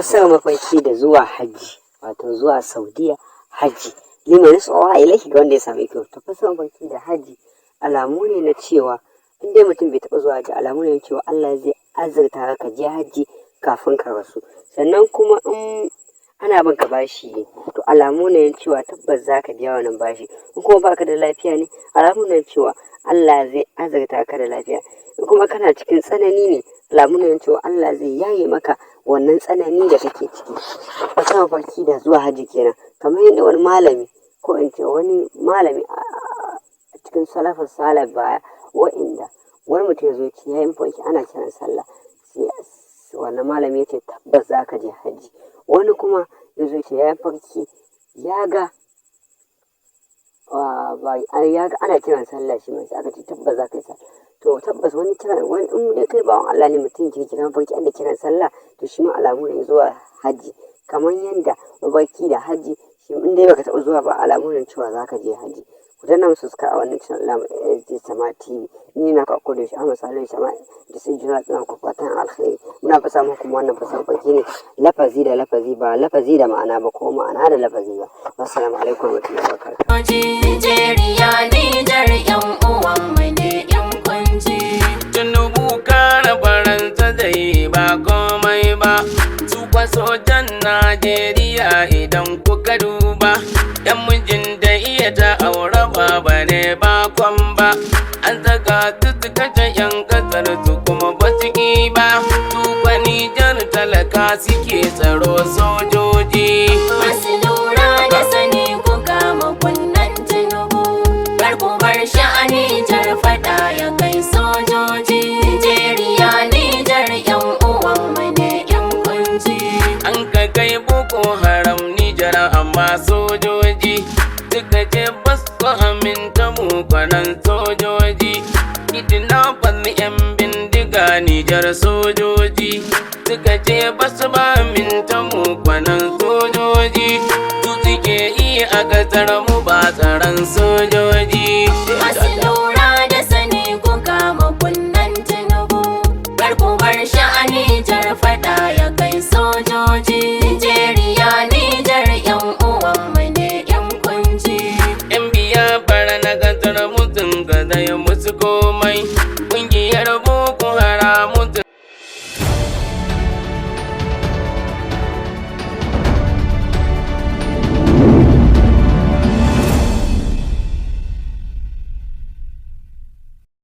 Fassara mafarki da zuwa hajji, wato zuwa Saudiya hajji, liman tsawa ilaihi, ga wanda ya sami kyau. To, fassara mafarki da hajji alamu ne na cewa in dai mutum bai taɓa zuwa hajji, alamu ne na cewa Allah zai azurta ka je hajji kafin ka rasu. Sannan kuma in ana bin ka bashi ne, to alamu ne na cewa tabbas za ka biya wannan bashi. In kuma baka da lafiya ne, alamu ne na cewa Allah zai azurta ka da lafiya. In kuma kana cikin tsanani ne, alamu ne na cewa Allah zai yaye maka wannan tsanani da kake ciki. Fassara mafarki da zuwa hajji kenan. Kamar yadda wani malami, ko in ce wani malami a cikin salafus salih baya, wa'inda wani mutum ya zo ce ya yi mafarki ana kiran sallah, sai wannan malami ya ce tabbas za ka je hajji. Wani kuma ya zo ce ya yi mafarki ya ga ana kiran sallah, shi ma sai aka ce tabbas za ka yi sallah. To tabbas wani kiran wani, in dai kai bawan Allah ne mutum ke kiran mafarki ana kiran sallah, to shi ma alamu ne zuwa hajji. Kamar yadda mafarki da hajji shi in dai baka taɓa zuwa ba, alamu ne cewa za ka je hajji. Ku danna mu subscribe a wannan channel namu SD Sama TV. Ni na ku a koda yaushe, Ahmad Salihu Sama da sai juna tsina ku fatan alkhairi. Muna fasa muku wannan fasan farki ne lafazi da lafazi, ba lafazi da ma'ana ba ko ma'ana da lafazi ba. Wassalamu alaikum warahmatullahi wabarakatuh. Nijeriya, Nijar, 'yan uwanmu ne in kun ji. Tinubu kara Faransa zai ba komai ba, su kwa sojan Najeriya idan kuka duba, yan mijin da iya ta aure ba ne ba kwan ba, an saka su su kashe yan kasar su kuma ba su ƙi ba, su kwa Nijar talaka suke tsaro sojoji. Masu lura da sani, ku kama kunnen Tinubu. Kar ku bar shi a Nijar faɗa ya kai sojoji. Nijeriya, Nijar, 'yan uwanmu ne in kun ji. An ka kai Boko Haram Nijar, amma sojoji suka ce ba su aminta mu kwanan sojoji. Kidnappers, yan bindiga Nijar, sojoji suka ce ba su ba aminta mu kwanan sojoji. Su suke iya a ƙasar mu ba tsaron sojoji.